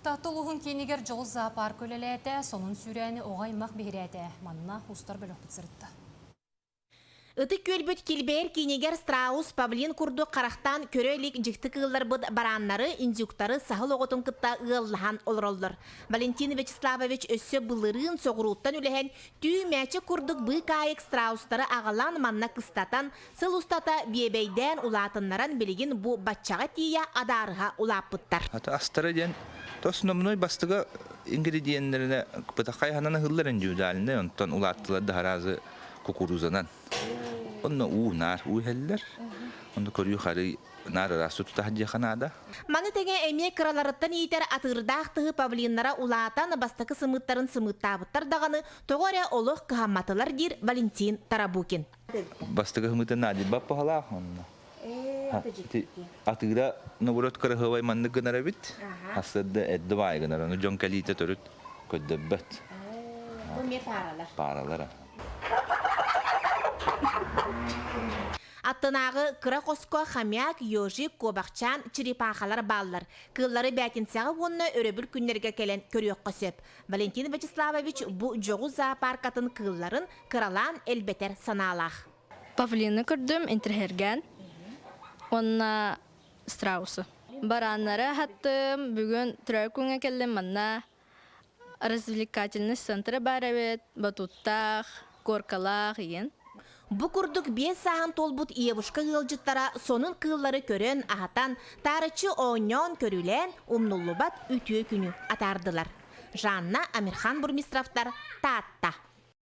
Таатта улууһун киинигэр дьоҕус зоопарка үлэлээтэ, сонун сүүрээни оҕо аймах биһирээтэ. Манна устар бөлөхпүт сырытта. Ытык Күөлбүт килбэйэр киинигэр страус, павлин курдук харахтаан көрө илик дьикти кыылларбыт барааннары, индюктары саһыл оҕотун кытта ыаллаһан олороллор. Валентин Вячеславович өссө былырыын соҕурууттан үлэһэн, түү мээчик курдук быыкаайык страустары аҕалан манна кыстатан, сыл устата биэбэйдээн улаатыннаран билигин бу баччаҕа тиийэ адаарыһа улааппыттар. Ата астара диэн основной бастыга ингредиеннэринэ бытаххай ханан ыһыллар индивидуальный, онтон улааттылар да аразы кукурузанан. Онно уу наар уу иһэллэр. Онно көрүү харый наар ыраас тутаах диэхэ наада. Маны тэҥэ эмиэ кыраларыттан иитэр атыырдаах тыһы павлиннара улаатан бастакы сымыыттарын сымыыттаабыттар даҕаны тоҕо эрэ олох кыһамматылар диир Валентин Тарабукин. Бастакы сымыытын наадыйбат баһалаах онно. Атыыра наоборот кыраһыабай маннык гынар эбит. Хасыарда эрдэ баай гынар. Ону дьон кэлиитэ төрүт көрдөрбөт. Бу эмиэ пааралар. Пааралар. Аттынааҕы кыра хоско хомяк, ежик, куобахчаан, черепахалар бааллар. Кыыллары бээтинсэҕэ уонна өрөбүл күннэргэ кэлэн көрүөххэ сөп. Валентин Вячеславович бу дьоҕус зоопаркатын кыылларын кыралаан элбэтэр санаалаах. Павлины көрдүм, интриһэргээн уонна страусы. Барааннары аһаттым, бүгүн төрөөбүт күҥҥэ кэллим манна развлекательный центр баар эбит, батуттаах, горкалаах игин. Бу курдук биэс сааһын туолбут Евушка ыалдьыттара сонун кыыллары көрөн, аһатан, таарыччы оонньоон-көрүлээн, умнуллубат үтүө күнү атаардылар. Жанна, Амирхан Бурмистровтар, Таатта.